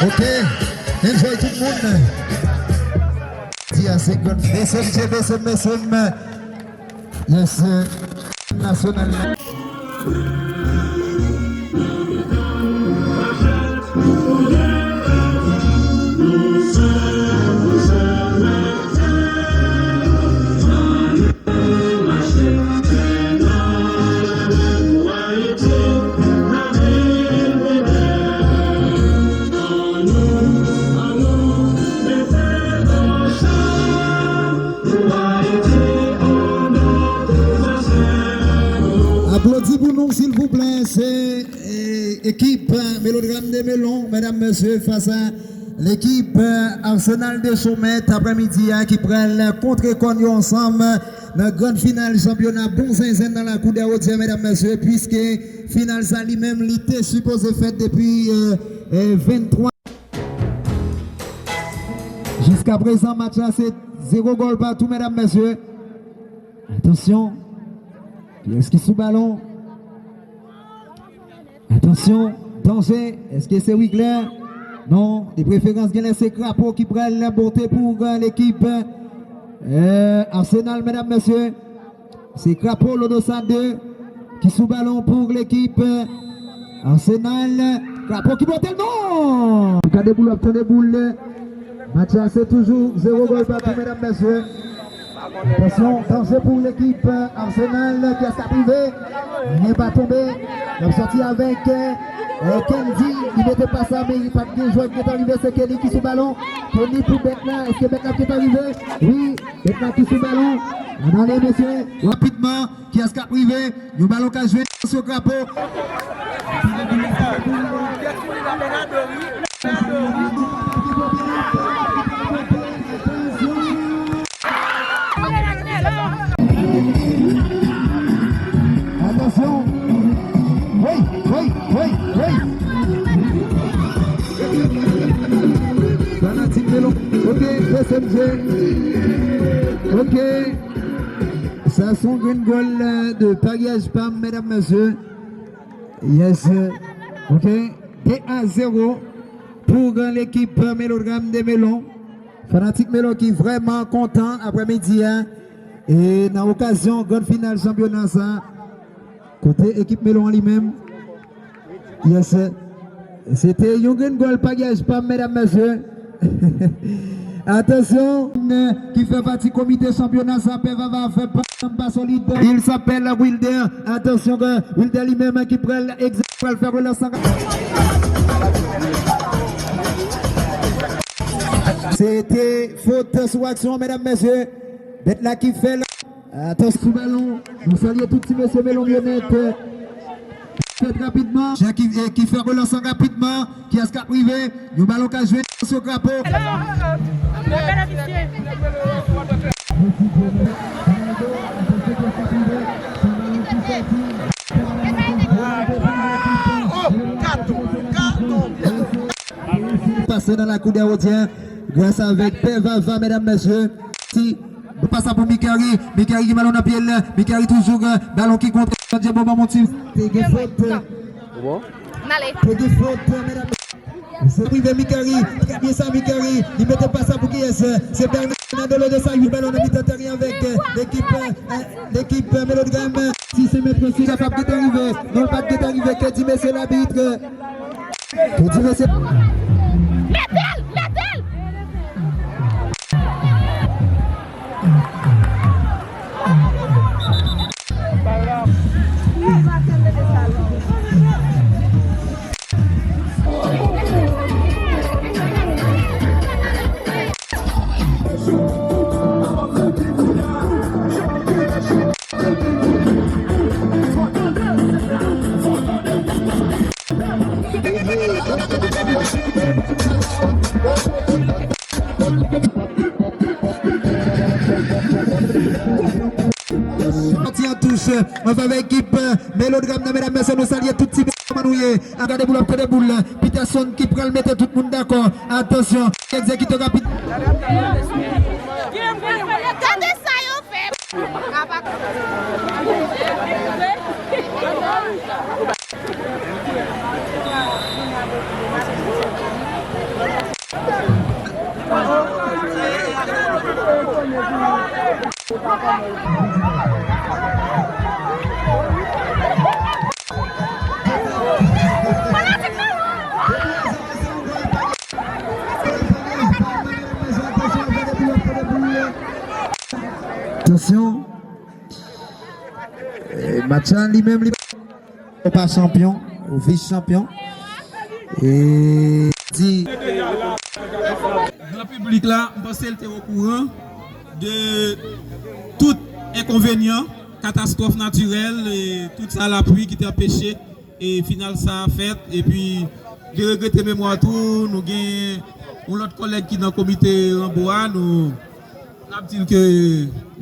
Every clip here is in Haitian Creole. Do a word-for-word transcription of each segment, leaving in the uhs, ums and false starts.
Ok. Enjoy tout moun. Di a se grann. Mesye, mesye, mesye, mesye. Yes, sir. Nasyonal la. Aplodi pou nou, silvouplè. Se, eh, ekip, eh, Melodram de Melon, medam, mesye, fas a lekip, eh, Arsenal de Chomèt, aprèmidi a, ki pral kontre kòn yo ansanm nan grann final chanpyona Bon Zenzen nan Lakou dè Wodyè, medam, mesye, piske final sa li menm, li te sipoze fèt depi, eh, eh, venntwa. Jiskaprezan, match la se zewo gòl patou, medam, mesye. Atansyon. Kiyès ki sou balon? Atansyon, danje. Èske se Wigler? Non. De preferans, genlè se Krapo ki pral bote pou, eh, lekip, eh, Arsenal, medam, mesye. Se Krapo, Lodosa de, ki sou balon pou lekip, eh, Arsenal. Krapo ki bote l, non! Gade boul, ap tande boul. Match la se toujou zewo gòl patou, medam, mesye. Atansyon, danje pou lekip, eh, Arsenal, kiyès k ap rive? Anyen pa tonbe. Y ap sòti avèk, eh, Kendy, li mete pas la, men pa t gen jwè ki gentan rive, se Kenny ki sou balon. Kenny pou bèt la, èske bèt la gentan rive? Wi, bèt la ki sou balon. Ann ale, mesye. Rapidman, kiyès k ap rive? Yon balon k al jwenn sou Krapo. Atansyon! Hey, hey, hey, hey! Fanatik Melon. Ok, S M G. Ok. Sa se yon grenn gòl, euh, de paryaj pa m, medam, mesye. Yes, sir. Ok. De a zewo pou grann lekip Melodram de Melon. Fanatik Melon ki vrèman kontan aprèmidi a. E nan okazyon grann final chanpyona sa, kote ekip Melon an li menm. Yes, sir. Se te yon grenn gòl paryaj pa m, medam, mesye. Atansyon, ki fè pati komite chanpyona sa, Pè Vava fè pa, pa solid. Il s'appelle Wilder. Atansyon, Wilder li menm ki pral egzè-, pral fè relans an. Se te fot sou aksyon, medam, mesye. Bèt la ki fè la. Atansyon, balon. Nou salye tout ti mesye Melon Byennèt. Fèt rapidman. Jan ki, eh, ki fè relans lan rapidman. Kiyès k ap rive? Yon balon k al jwenn sou Krapo. Pase nan lakou dè Wodyè. Gras avèk Pè Vava, medam, mesye. Si, nou pase pou Mikari. Mikari ki balon nan pye l. Mikari toujou, eh, balon ki kontre. Djebo ban yon ti. Te gen fot. Bon. Te gen fot, medam. Se prive Mikari. Trè byen sa, Mikari. Li mete pas la pou kiyès? Se Bernardo Lodosa. Yon balon nan mitan teren avèk, eh, lekip, eh, lekip, eh, Melodram. Si se mèt si kapab gentan rive. Non, l pa t gentan rive. Ke di mesye labit? Ke di mesye? Mete l! Mete l! Sòti an touch an favè ekip, eh, Melodram nan, medam, mesye, nou salye tout ti mesye, kòman nou ye? A gade boul, ap gade boul. Peterson ki pral mete tout moun dakò. Atansyon, egzekite rapid. Gade sa yo fè. Atansyon. Eh, match la li menm li pa chanpyon, ou vis chanpyon. E di gran piblik la, m panse l te okouran de tout enkonvenyan, katastwòf natirèl, e tout sa, lapli ki te anpeche e final sa a fèt. Epi, li regrete memwa tou, nou gen yon lòt kòlèg ki nan komite Ranbo a, nou, n ap di l ke,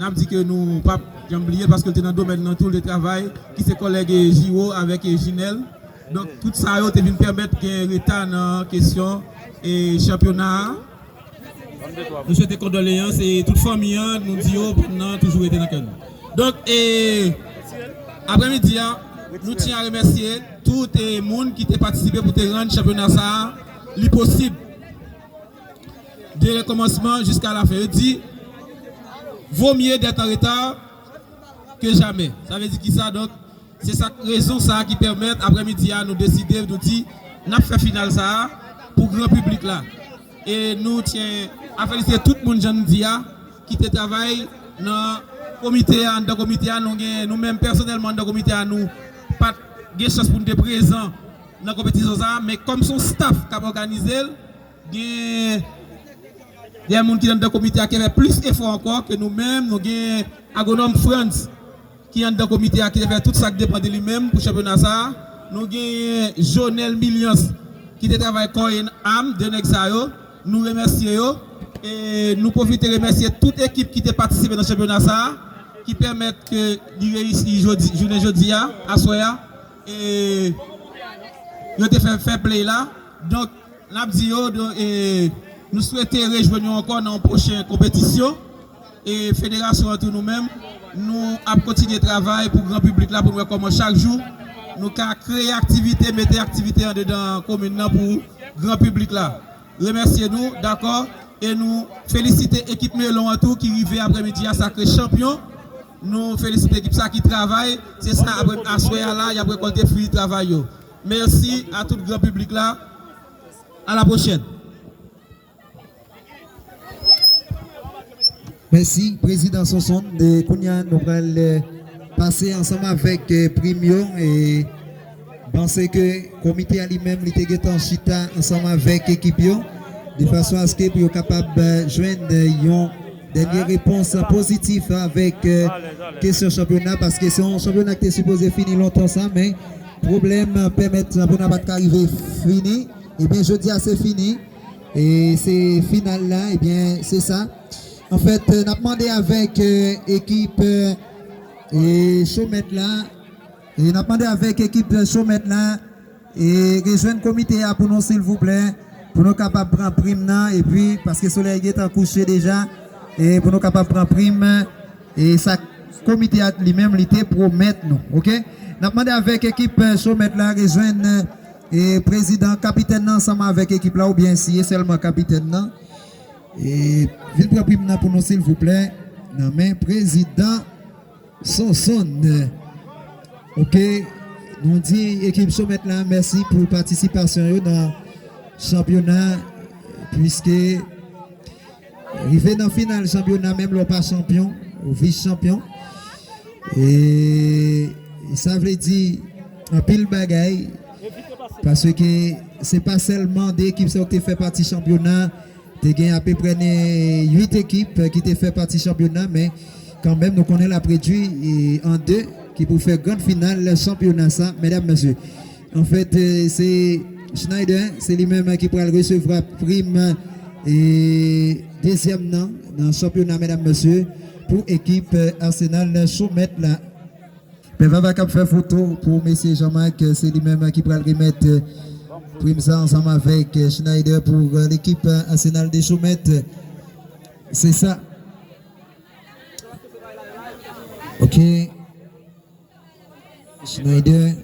n ap di ke nou p ap janm bliye l paske l te nan domèn nan tou, l te travay, ki se kòlèg, e, Jiwo avèk, e, Jinèl. Donk, tout sa yo te vin pèmèt gen reta nan kesyon, e, chanpyona a. Nou swete kondoleyans e tout fanmi an, nou di yo pèn nan toujou rete nan kè nou. Donk, e, aprèmidi a, nou tyen a remèsye tout, e, moun ki te patisipe pou te rann chanpyona sa a li posib. De le kòmansman jiska la fen. Yo di, vaut mieux d'être en retard que jamais. Sa vle di kisa? Donk, se sa, rezon sa a ki pèmèt aprèmidi a nou deside, nou di, n ap fè final sa a pou gran piblik la. E nou tyen a felisite tout moun, jan n di a, ki te travay nan komite a, anndan komite a, nou gen, nou menm pèsonèlman anndan komite a, nou pa t gen chans pou n te prezan nan konpetisyon sa a, men kòm se yon staff k ap òganize l, gen, gen moun ki anndan komite a ki fè plis efò ankò ke nou menm, nou gen Agwonòm Frantz, ki anndan komite a, ki te fè tout sa k depann de li menm pou chanpyona sa a. Nou genyen Jonel Milians, ki te travay kò e am de nèg sa yo. Nou remèsye yo. E nou pwofite remèsye tout ekip ki te patisipe nan chanpyona sa a, ki pèmèt ke li reyisi jodi, jounen jodi a, aswè a. E yo te fè fair play la. Donk, n ap di yo, do-, e, nou swete rejwenn yo ankò nan yon pwochen konpetisyon. E federasyon an tou nou menm, nou ap kontinye travay pou gran piblik la, pou n wè kòman chak jou nou ka kreye aktivite, mete aktivite andedan komin nan pou gran piblik la. Remèsye nou, dakò, e nou felisite ekip Melon an tou ki rive aprèmidi a sakre chanpyon. Nou felisite ekip sa ki travay, se sa, aprè, aswè a la, y ap rekòlte fwi travay yo. Mèsi a tout gran piblik la. A la pwochèn. Mèsi, Prezidan Sonson. E kounye a, nou pral, eh, pase ansanm avèk, eh, prim yo. E m panse ke komite a li menm, li te gentan chita ansanm avèk ekip yo, de fason aske pou yo kapab, eh, jwenn, eh, yon dènye repons pozitif avèk, eh, kesyon chanpyona, paske se yon chanpyona ki te sipoze fini lontan sa, men pwoblèm, eh, pèmèt chanpyona pa t ka rive fini. Ebyen, jodi a se fini. E se final la, ebyen, se sa. Anfèt, n ap mande avèk, eh, ekip, eh, e Chomèt la, e n ap mande avèk ekip, eh, Chomèt la, e rejwenn komite a pou nou, silvouplè, pou nou kapab pran prim nan, epi, paske solèy gentan kouche deja, e pou nou kapab pran prim, e sa komite a li menm, li te pwomèt nou, oke? N ap mande avèk ekip, eh, Chomèt la, rejwenn, eh, e prezidan, kapitèn nan ansanm avèk ekip la, oubyen si e sèlman kapitèn nan. E vin pran prim nan pou nou, silvouplè, nan men prezidan Sonson. Oke, nou di ekip Chomèt la mèsi pou patisipasyon yo nan chanpyona, piske rive nan final chanpyona, menm lè w pa chanpyon, ou vis chanpyon. E sa vle di anpil bagay, paske se pa sèlman de ekip sa yo ki te fè pati chanpyona, te gen apeprè uit ekip ki te fè pati chanpyona, men kanmenm nou konnen l ap redui, e, an de ki pou fè gran final chanpyona sa, medam, mesye. Anfèt, eh, se Schneider, se li menm ki pral resevwa prim, eh, dezyèm nan, nan chanpyona, medam, mesye, pou ekip, eh, Arsenal Chomèt la. Pè Vava k ap fè foto pou mesye Jean-Marc, eh, se li menm ki pral remèt, eh, prim sa ansanm avèk, eh, Schneider pou, eh, lekip, eh, Arsenal de Chomèt. Se sa. Ok. Schneider.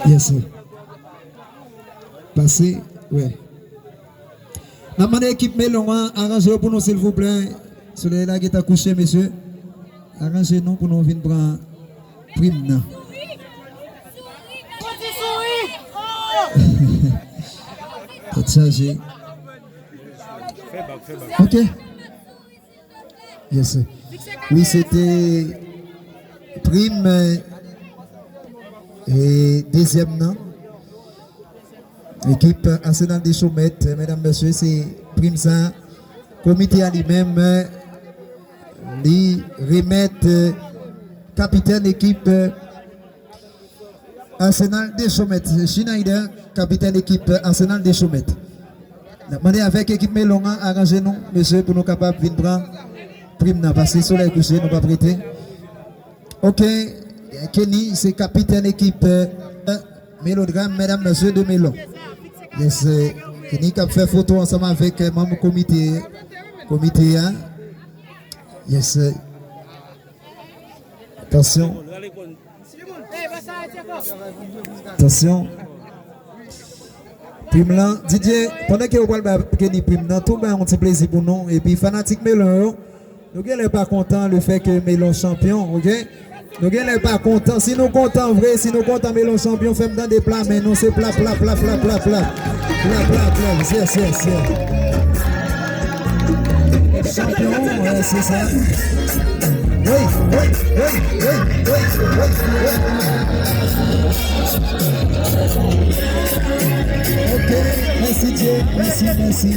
Yes, sir. Pase, wè. N ap mande ekip Melon an aranje yo pou nou silvouplè. Solèy la gentan kouche, mesye. Aranje nou pou nou vin pran prim nan. Tèt chaje. Ok. Yes, sir. Wi, se te prim, e, dezyèm nan. Ekip Arsenal de Chomèt, medam, mesye, se prim sa. Komite a li menm, li remèt, e, kapitèn ekip, e, Arsenal de Chomèt, Schneider, kapitèn ekip Arsenal de Chomèt. N ap mande avèk ekip Melon an, aranje nou, mesye, pou nou kapab vin pran prim nan, paske solèy kouche, nou p ap rete. Ok, Kenny, se kapitèn ekip, e, Melodram, medam, mesye de Melon. Yes, e, Kenny k ap fè foto ansanm avèk, e, manm komite, komite a. Yes, e. Atansyon. Atansyon. Prim lan, D J, pandan ke yo pral ba Kenny prim nan, tou bay yon ti plezi pou nou. Epi fanatik Melon yo, nou genlè pa kontan le fè ke Melon chanpyon, ok? Nou genlè pa kontan. Si nou kontan vre, si nou kontan Melon chanpyon, fè m tande pla men nou. Se pla, pla, pla, pla, pla, pla. Pla, pla, pla. Yes, yes, yes. Chanpyon, wè, se sa. Wi, wi, wi, wi, wi, wi, wi. Ok, mèsi Dye, mèsi, mèsi.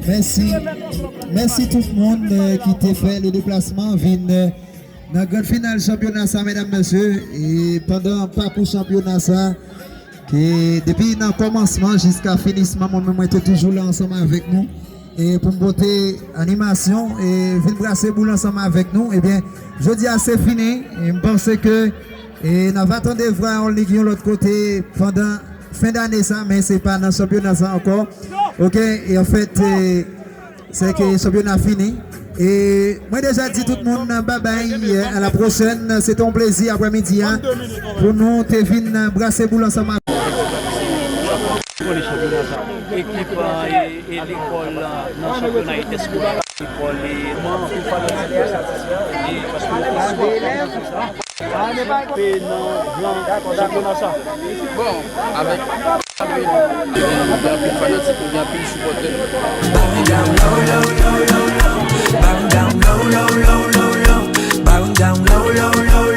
Mèsi. Mèsi tout moun, e, ki te fè le deplasman, vin, e, nan gran final chanpyona sa, medam, mesye. E pandan pakou chanpyona sa, ke depi nan kòmansman jiska finisman, mwen menm mwen te toujou la ansanm avèk nou. E pou m pote animasyon, e vin brase boul ansanm avèk nou. Ebyen, jodi a se fini. E m panse ke, e n ava tande vwa yon lig yon lòt kote pandan fen dane sa, men se pa nan chanpyona sa ankò. Ok, e anfèt, e, se ke chanpyona fini. E mwen deja di tout moun babay, a la pwochèn. Se te yon plezi aprèmidi a pou nou te vin brase boul ansanm ak. Ekip, e, e lekòl, e, nan chanpyona entèskolè. Lekòl, e, mwen anpil fanatik yo satisfè, e, paske yo te sipòte nou konsa. Kanpe nan gran chanpyona sa. Bon, avèk gen anpil fanatik, gen anpil sipòtè. Bow down low, low, low, low, low. Bow down low, low, low, low, low. Bow down low, low, low,